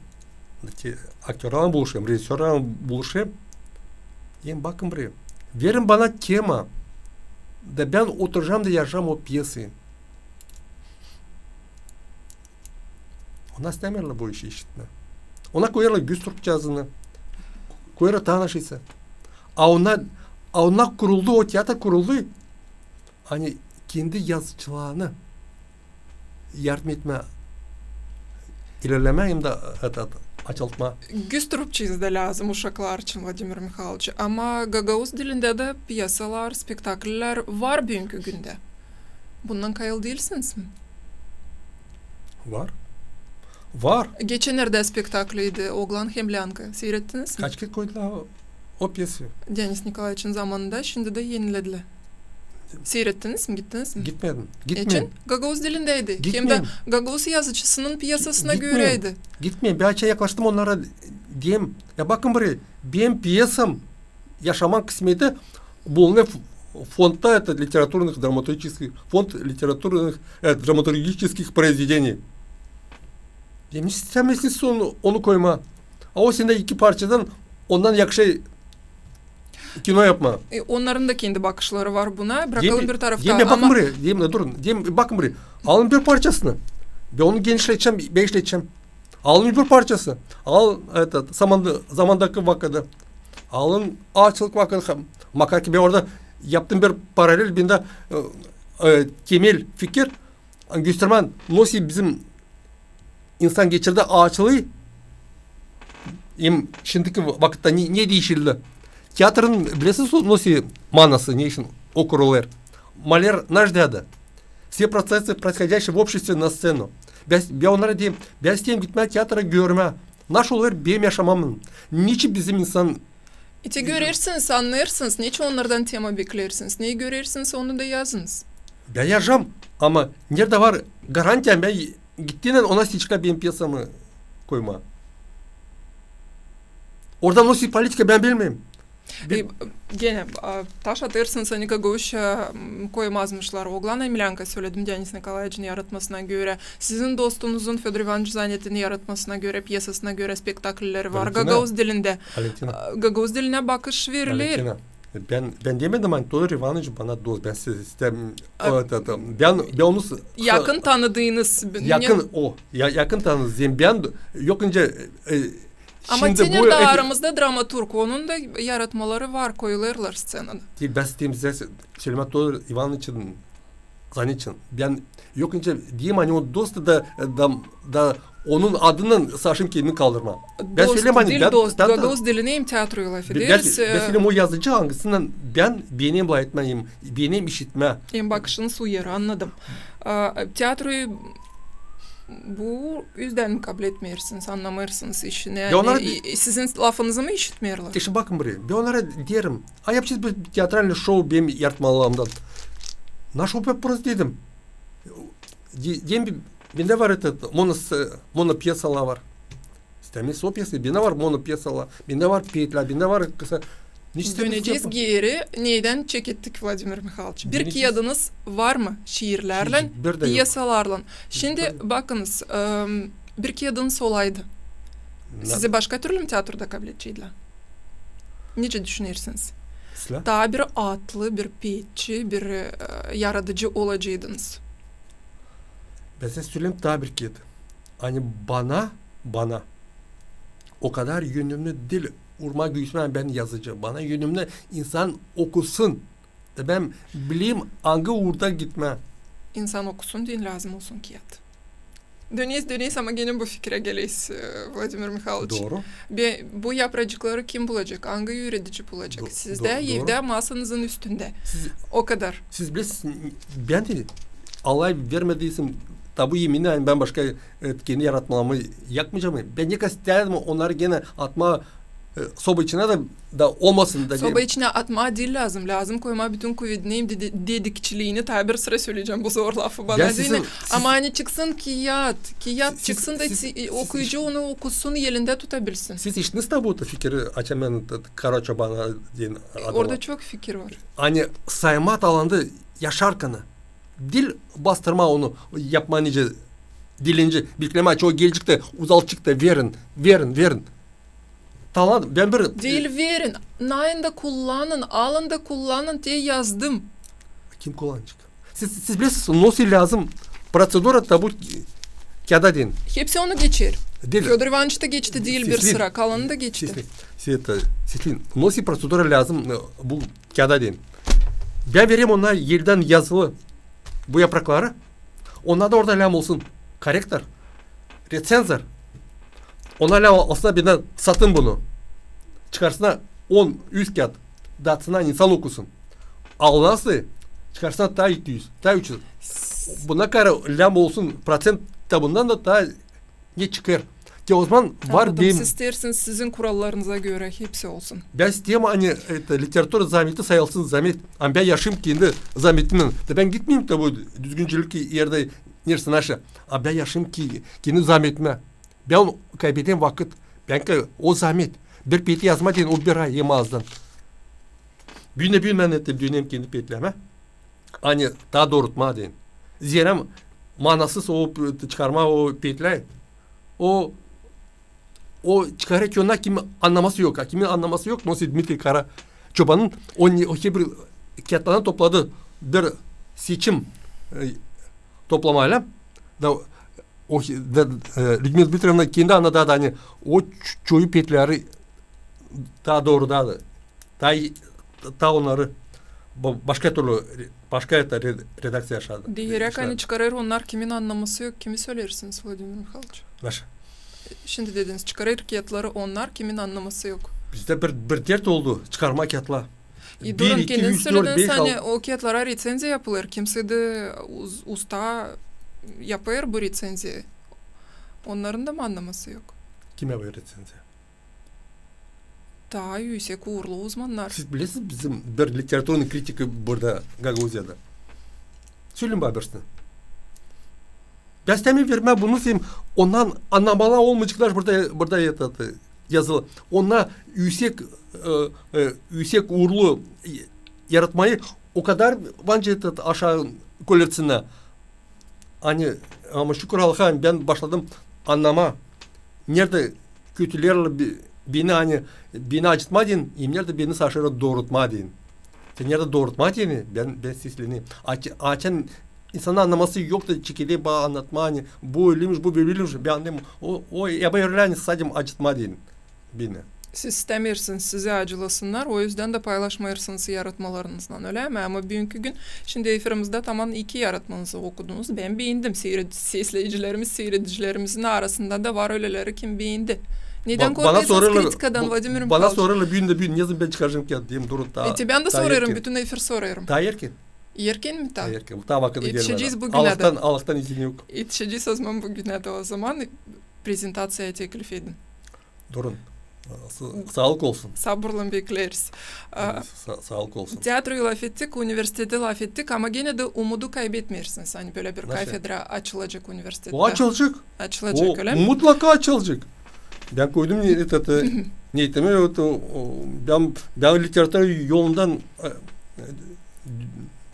aktörlarlan buluşêrım, rejissörlarlan buluşêrım. Hem bakın burayı. Verin bana tema. Da bän oturacam da yazacam o pyesayı. Ona istämeerlär bu işi işitmää. Ona koyêrlar Güstrupçazını, koyêrlar Tanaşiţı. A ona, a ona kuruldu, o teatr kuruldu, ani kendi yazıcılarını yardım etmää, ilerlemää hem dä açıltmaa. Güstrupçazı da lääzım uşaklar için, Vladimir Mihailoviç. Ama gagauz dilindä dä pyesalar, spektakllär var büünkü gündä. Bundan kayıl diilsiniz mi? Var. Var. Geçennerdä spektakliydi Oglan hem Länka. Siirettiniz mi? Kaç kerä koydular o, o pyesayı? Denis Nikolaeviçin zamanında, şindi dä eniledilär. Siirettiniz mi, gittiniz mi? Gitmedim. Gitmedim. Neçin? Gagauz dilindäydi. Hem dä gagauz yazıcısının pyesasına göreydi. Gitmedim. Bän açan yaklaştım onnara, deerim, ya bakın burayı, benim pyesam, Yaşaman kısmeti bulunêr f-, фондта, это, литературных, драматургических, фонд литературных, э, драматургических произведений. Deerim, istämeersiniz onu, onu koymaa. A o sendä iki parçadan, ondan yakışêr kino yapmaa. E, onnarın da kendi bakışları var buna. Brakalım bir tarafta. Deerim, bakın burayı, deerim, durun. Deerim, bakın burayı. Alın bir parçasını. Bän onu genişletecäm, bän işletecäm. Alın bir parçasını. Al, это, zamanda, zamandakı vakıdı. Alın aaçılık vakıdı. Makar ki bän orada yaptım bir paralel, bendä, e, e, temel fikir, göstermää, nasıl bizim insan geçirdi aaçılıı, hem şindiki vakıtta ne, ne diişildi. Teatrın, bilersiniz, nasıl manası, ne için o kurulêr? Maler naş deerdi: все процессы, происходящие в обществе, на сцену. Bän, bän onnara deerim, bän isteerim gitmää teatra görmää, naş olêr benim yaşamamın. Neçin bizim insan... İte görersiniz, annêêrsınız, neçin onnardan tema bekleersiniz. Neyi görersiniz, onu da yazınız. Bän yazacam, ama neredä var garantiya, bän gittiynän ona seçkää benim pyesamı koymaa? Orada nasıl politika, bän bilmeerim. E, genä, a, taş atêrsınız, ani gagauzça, m, koymazmışlar Oglan hem Länka, söledim, Denis Nikolaeviçin yaratmasına görä. Sizin dostunuzun, Födor İvanıç Zanetin yaratmasına görä, pyesasına görä spektaklleri var gagauz dilindä. Valentina. A, gagauz dilinä bakış veriler. Valentina. Bän, bän demedim, ani Födor İvanıç bana dost, bän siz, isteerim, bän, bän onu s-, yakın tanıdınız. Yakın, o, ya-, yakın tanıdınız. Bän yok nicä, e, Ama şindi te bu neredä aramızda dramaturg, onun da yaratmaları var, koyulêrlar sţenada. Te bän isteerim sizä sö-, sölemää Födor İvanıçın, Zanetin. Bän yok nicä deerim, ani o dost da, da, da onun adından saşın kendini kaldırmaa. Bän söleerim, ani diil bän, dost, bän, gagauz dilinä hem teatroya lafederiz. Bän, e, bän söleerim, o yazıcı, angısını bän beenerim lafetmää, beenerim işitmää. Hem bakışınız uyarı, annadım. A, teatroyu bu üzdän mi kabletmeersiniz, annamêêrsınız işini? Bän onnara, ani, i-, sizin lafınızı mı işitmeerlär? Te şindi bakın burayı. Bän onnara deerim: a yapacez bir teatralnıy şou benim yaratmalarımdan. Naş o prost dedim. De-, deerim, bendä var, это, mono-, monopyesalar var. İstämeersiniz o pyesayı, bendä var monopyesalar, bendä var petlää, bendä var kısa. Dönecez geeri, neydän çekettik, Vladimir Mihailoviç? Bir kiyadınız var mı şiirlärlän, pyesalarlan? Şindi bakınız, em, bir kiyadınız olaydı. Sizi başka türlü mü teatroda kabledeceydi? Nicä düşünersiniz? Taa bir adlı, bir peetçi, bir, e, yaradıcı olacaydınız. Bän söleyim taa bir kiyat. Ani bana, bana o kadar önemli diil urmaa-güüsmää, bän yazıcı. Bana önemli insan okusun. Da bän bileyim, angı uurda gitmää. İnsan okusun deyni lääzım olsun kiyat. Döneyiz, döneyiz, ama genä bu fikirä geleyiz, e, Vladimir Mihailoviç. Dooru. Be, bu yapracıkları kim bulacek? Angı üüredici bulacek? Do-, sizdä, do-, dooru. Evdä, masanızın üstündä. Siz, o kadar. Siz bilesiz, bän dä, Allah vermediysin, ta bu emini, ani bän başka, e, kendi yaratmalarımı yapmayacam. Bän ne kadar isteerim onnarı genä atmaa, e, soba içinä da, da olmasın da. Soba içinä atmaa diil lääzım. Lääzım koymaa bütün kuvedini hem dä, dä, dedikçiliini, taa bir sıra söleyecäm bu zor lafı bana deyni. Ama ani çıksın kiyat, kiyat çıksın da okuyucu onu okusun, elindä tutabilsin. Siz iştiniz taa bu fikiri, açan bän, e, Kara Çobana deyni adı var. Orada çok fikir var. Ani saymaa talandı yaşarkana, diil bastırmaa onu, yapmaa nicä dilenci, beklemää, o gelecek tä, uzalacek tä, verin, verin, verin. Talan, bän bir... Diil verin, nayın da kullanın, alın da kullanın, te yazdım. Kim kullanacek? Siz, siz bilesiz, nasıl lääzım prosedura ta bu kiyada deyni. Hepsi onu geçer. Diil. Födor İvanıç ta geçti, diil bir sıra, kalanı da geçti. Seslin, Sveta, seslin. Nasıl prosedura lääzım, e, bu kiyada deyni. Bän vererim ona eldän yazılı bu yaprakları. Ona da orada lääzım olsun korrektor, reţenzor. Ona lääzım olsun, bendän satın bunu. Çıkarsınnar on, üz kiyat. Daatsınnar, insan okusun. Alınasın, çıkarsınnar taa iki üz, taa üç üz. Buna karı lääzım olsun proţent ta bundan da taa ne çıkêr. Te ozaman var benim. Annadım. Siz isteersiniz sizin kurallarınıza görä hepsi olsun. Bän isteerim, ani, e, literaturadan zametli sayılsın zamet. Ama bän yaşêêrım kendi zametimnän. Da bän gitmeerim tä bu düzgüncülük erdä, neredä naşa. A bän yaşêêrım ki, kendi zametimnän. Bän kaybederim vakıt. Bän ka-, o zamet. Bir petlä yazmaa deyni, o bir ay en azından. Büün dä büün bän ettim, düünem kendi petlämä. Ani taa doorutmaa deyni. Zerä manasız o p-, çıkarmaa o petlää. O, o çıkarêr ki onnar, kimin annaması yok. A kimin annaması yok, nasıl Dmitriy Karaçobanın, o ne, o herbir kiyatlarını topladı bir seçim, e, toplamaylan. Da o he-, da, e, Lüdmila Dmitrievna kendi annadı, ani o ç-, çoyu petleri taa dooru dä. Taa, taa onnarı ba-, başka türlü re-, başka etä re-, redakţiya yaşadı. Deeräk, ani çıkarêr onnar, kimin annaması yok, kimi söleersiniz, Vladimir Mihailoviç? Naşa? E, şindi dediniz, çıkarêr kiyatları onnar, kimin annaması yok. Bizdä bir, bir dert oldu, çıkarmaa kiyatlar. E, durun, kendiniz sölediniz, ani o kiyatlara reţenziya yapılêr, kimsey dä uz-, usta yapêr bu reţenziya. Onnarın da mı annaması yok? Kim yapêr reţenziya? Taa üüsek uurlu uzmannar. Siz bilesiz, bizim bir literaturnıy kritiki burada, Gagauziyada. Söleyin bana birisini. Bän isteerim vermää bunu, onnar annamalar olmayaceklar burada, burada etä, yazılı. Onnar üüsek, e, e, üüsek uurlu, e, yaratmayı o kadar bence etä aşaa koleritsinnär. Ani, ama şükür Allaha, ani bän başladım annamaa, neredä kötüleerlär be-, beni, ani beni acıtmaa deyni, hem neredä beni saaşêrlar doorutmaa deyni. Te neredä doorutmaa deyni, bän, bän seslenerim. Aç-, açan insanın annaması yok da çekeler bana annatmaa, ani bu öleymiş, bu böleymiş, bän annadım. O, o, ya bän ölä, ani sadım acıtmaa deyni beni. Siz istämeersiniz, sizi acılasınnar, o üzdän dä paylaşmêêrsınız yaratmalarınıznan, ölä mi? Ama büünkü gün, şindi efirimizdä taman iki yaratmanızı okudunuz. Bän beendim. Seyred-, sesleyicilerimiz, seyredicilerimizin arasında da var öleleri, kim beendi. Nedän korkêrsınız kritikadan, Vladimir Mihailoviç? Bana sorêrlar büün dä büün, ne zaman bän çıkaracam kiyat, deerim, durun, taa. E, te bän dä sorêrım, bütün efir sorêrım. Taa erken. Erken mi taa? Taa erken. Taa vakıdı gelmedi. Etişecez bugünä dä. Allahtan, Allahtan izin yok. Etişecez ozaman bugünä dä, ozaman prezentaţiyayı teklif edin. Durun. Sa-, saalık olsun. Sabırlan bekleriz. Sa-, saalık olsun. Teatroyu lafettik, universiteti lafettik, ama genä dä umudu kaybetmeersiniz, ani bölä bir kafedra açılacek universitettä. O açılacek. Açılacek, ölä mi? O mutlaka açılacek. Bän koydum ne-, etä, neetimi, o, o, bän, bän literatura yolundan, e, e,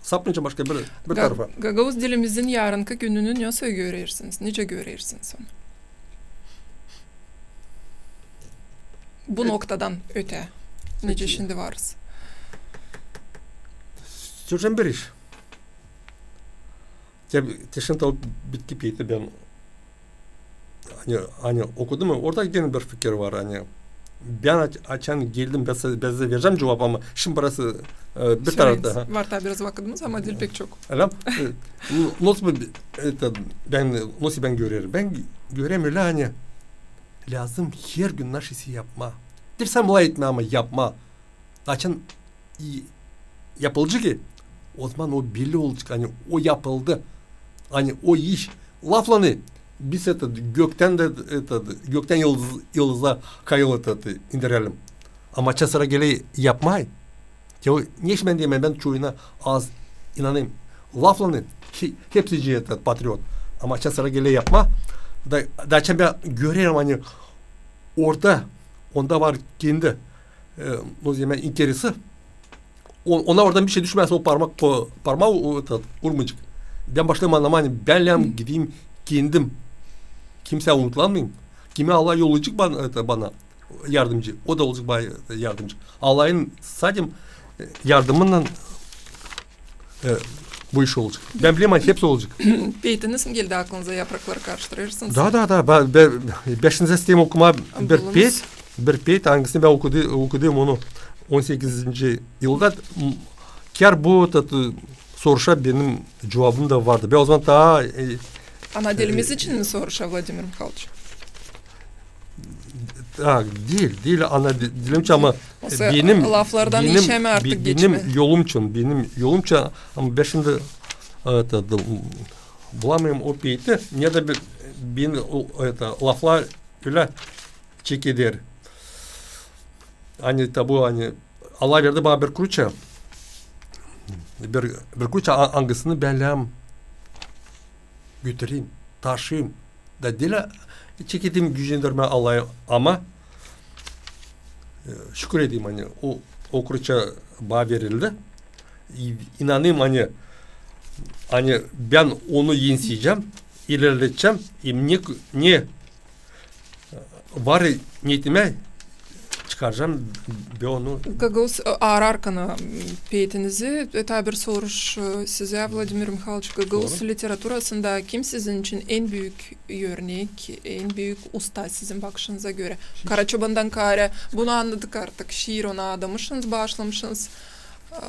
sapmayacam başka bir, bir tarafa. Gagauz dilimizin yarınkı gününü nasıl görersiniz? Nicä görersiniz onu? Bu noktadan ötää, nicä şindi varız. Sölecäm bir iş. Te, te şindi o bitki peyti bän, ani, ani okudum, orada genä bir fikir var, ani Bän aç-, açan geldim, bän sizä, bän sizä verecäm cuvap, ama şindi burası, e, bir tarafta. Var taa biraz vakıdımız, ama diil pek çok. Öyle mi? E, n-, nasıl bir, e, bän, nasıl bän görerim? Bän görerim ölä, ani lääzım hergün naşey yapmaa. Diil sän lafetmää, ama yapmaa. Açan i-, yapılacek ki, ozaman o belli olacek, ani o yapıldı, ani o iş. Laflanêr, biz etä göktän dä, etä göktän yıldız, yıldıza kayıl etä indirelim. Ama açan sıra geler yapmaa. Ya o, ne iş bän deyim, bän çoyuna az inanêrım. Laflanêr, he-, hepsi etä patriot. Ama açan sıra geler yapmaa, da, da açan bän görerim, ani orada, onda var kendi, e, o zaman interesi. O-, ona oradan bir şey düşmez, o parmak, o parmaa, o, etä, urmayacek. Bän başlêêrım annamaa, ani bän lääzım gideyim kendim. Kimseyä umutlanmayım. Kimi Allah yollayacek bana, etä, bana yardımcı, o da olacek bana, e, yardımcı. Allahın sadä, e, yardımınnan, e, bu iş olacek. Bän bilerim, ani hepsi olacek. Peetiniz mi geldi aklınıza, yaprakları karıştırêrsınız? Da, da, da. Bän, bän, bän şindi isteerim okumaa bir peet, bir peet, angısını bän okudu-, okudum onu on sekizinci yılda. M-, kär bu, tat-, soruşa benim cuvabım da vardı. Bän o zaman taa, e, ana dilimiz için mi soruşa, Vladimir Mihayloviç? Ha, diil, diil ana di-, dilim için, ama benim, laflardan benim, işämä artık be-, benim geçmää. Yolum için, benim yolum için, ama bän şindi, e, etä, da, bulamêêrım o peeti, ne dä bir, beni o, etä, laflar ölä çekeder. Ani tabuu, ani Allah verdi bana bir kruça. Bir, bir kruça, a-, angısını bän lääzım götüreyim, taşıyım. Da diil çekedeyim gücendirmää Allahı, ama, e, şükür edeyim, ani o, o kruça bana verildi. İ-, inanêrım, ani, ani bän onu enseyecäm, ilerledecäm, hem ne, ne var niyetimä çıkaracam bän onu. Gagauz, e, aararkan, e, peetinizi, e, taa bir soruş, e, sizä, Vladimir Mihayloviç, gagauz literaturasında kim sizin için en büük örnek, en büük usta sizin bakışınıza görä? Karaçobandan kaarä, bunu annadık artık, şiir ona adamışsınız, baaşlamışsınız. E,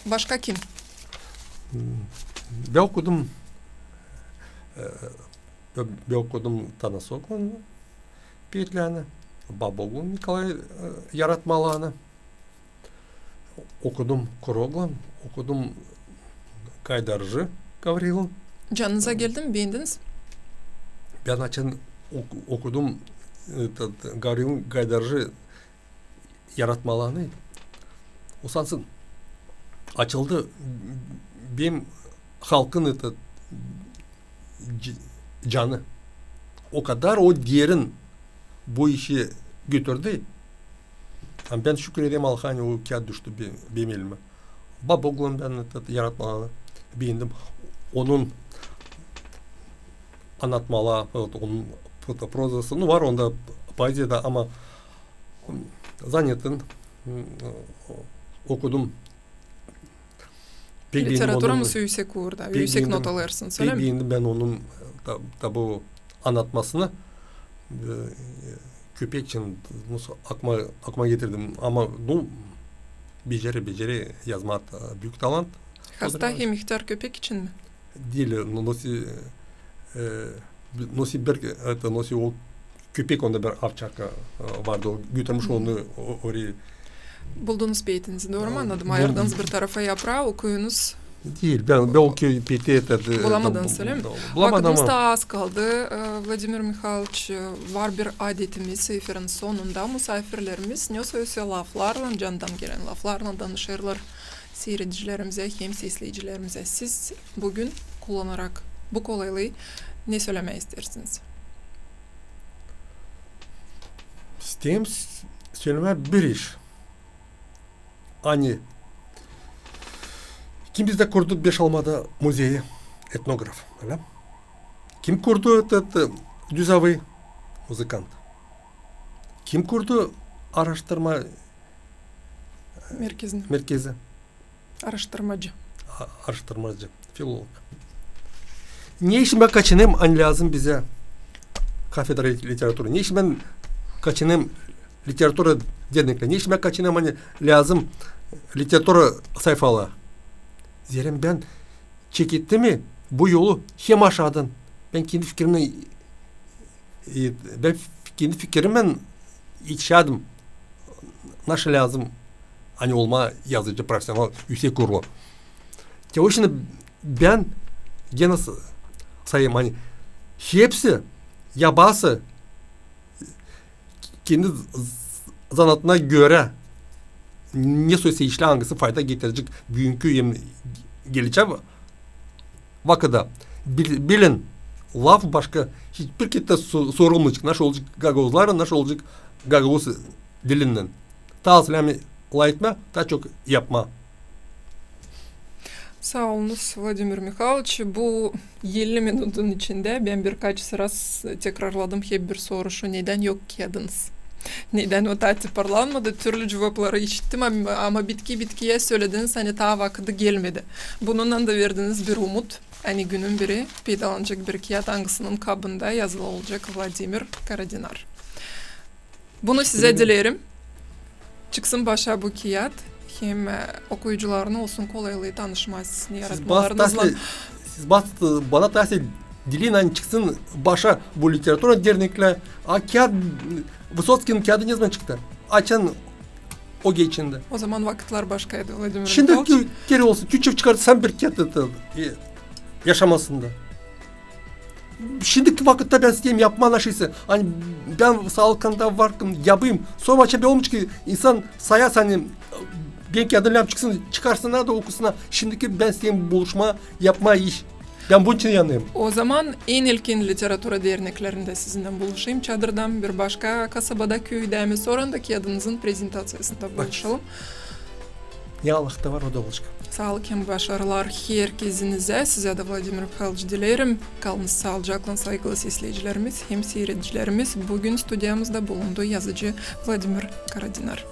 başka kim? Bän okudum, e, Bän, bän okudum Tanasoglan peetlerini, Baboglun Nikolay, e, yaratmalarını. Okudum Kroglan, okudum Gaydarcı Gavrilin. Canınıza geldi mi, beendiniz? Bän açan ok-, okudum, e, tat-, Gavrilin Gaydarcı yaratmalarını, o sansın açıldı benim halkın, etä, c-, canı. O kadar o derin bu işi götürdü. Ama bän şükür ederim Allaha, ani o kiyat düştü be-, benim elimä. Baboglun bän, etä, yaratmalarını beendim. Onun annatmaları, вот, onun pro-, prozası, nu, var onda poeziya da, ama Zannettim, m, okudum. Literatura mı üüsek uurda, üüsek notalar alırsınız, ölä mi? Pek beendim bän onun, ta-, tabuu annatmasını, e, köpek için, nasıl akma, akma getirdim. Ama, nu, becerä, becerä yazmaa, e, büük talant. Hasta hem ihtär köpek için mi? Diil, nu, nasıl, e, nasıl bir, etä, nasıl o köpek, onda bir avçaka, e, vardı, o götürmüş onu o-, oraya. Buldunuz peetinizi, dooru mu annadım? Ayırdınız bir tarafa yapraa, okuyunuz. Diil, bän, bän o kö-, peeti, etä, e, bulamadınız, ölä mi? Bulamadım. Vakıdımız taa az kaldı. E, Vladimir Mihayloviç, e, var bir adetimiz, efirin sonunda musaafirlerimiz nesä laflarlan, candan gelän laflarlan danışêrlar siiredicilerimizä hem sesleyicilerimizä. Siz büün kullanarak bu kolaylıı ne sölemää isteersiniz? İsteerim s-, sölemää bir iş. Ani kim bizdä kurdu Beşalmada muzeyi? Etnograf, ölä? Kim kurdu etä, etä, Düz avayı? Muzıkant. Kim kurdu aaraştırma merkezi? Aaraştırmacı. A-, aaraştırmacı, filolog. Ne için bän kaçınêrım, ani lääzım bizä kafedra lit-, literaturı? Ne için bän kaçınêrım literatura derneklär. Neçin bän kaçınêrım, ani lääzım literatura sayfaları. Zerä bän çekettim bu yolu hem aşaadan. Bän kendi fikirimnän, e, bän f-, kendi fikirimnän etişädim, naşey lääzım, ani olmaa yazıcı profesional üüsek uruvlu. Te o şindi bän genä s-, sayêrım, ani hepsi, ya bazısı kendi z-, z-, zanaatına görä ne soysa işlää, angısı fayda getirecek büünkü hem gelecek va-, vakıda. Bil-, bilin, laf başka hiçbir kerä so-, sorulmayacek, naşey olacek gagauzlarlan, naşey olacek gagauz dilinnän. Taa az lääzım lafetmää, taa çok yapmaa. Saa olunuz, Vladimir Mihayloviç. Bu elli minudun içindä bän birkaç sıra s-, tekrarladım hep bir soruşu: nedän yok kiyadınız? Nedän o taa tiparlanmadı? Türlü cuvapları işittim, am-, ama bitki bitkiyä sölediniz, ani taa vakıdı gelmedi. Bununnan da verdiniz bir umut, ani günün biri peydalanacek bir kiyat, angısının kabında yazılı olacek Vladimir Karadinar. Bunu sizä dileerim. Çıksın başa bu kiyat. Hem, e, okuyucularına olsun kolaylıı tanışmaa sizin yaratmalarınızlan. Siz bas-, bana taa dileyin, ani çıksın başa bu literatura derneklär. A kiyat, Vısotskinın kiyadı ne zaman çıktı? Açan o geçindi. O zaman vakıtlar başkaydı, Vladimir Mihayloviç. Şindi ki-, kerä olsun, Tütçev çıkartsın bir kiyat, e, yaşamasında. Şindiki vakıtta bän isteerim yapmaa naşey sa, ani bän saalık kanalında varım, yapayım. Sora açan bän olmayacek ki insan sayasın, ani bän kiyadımnan çıksın, çıkarsınnar da okusunnar. Şindiki bän isteerim buluşmaa, yapmaa iş. Bän bunun için yanêrım. O zaman en ilkin literatura derneklerindä sizinnän buluşayım, Çadırda, bir başka kasabada, küüdä mi, sora da kiyadınızın prezentaţiyasında buluşalım. Ne Allahta var, o da olacek. Saalık hem başarılar herkezinizä. Sizä dä, Vladimir Mihayloviç, dileerim. Kalınız saalıcaklan, saygılı sesleyicilerimiz hem siiredicilerimiz. Büün studiyamızda bulundu yazıcı Vladimir Karadinar.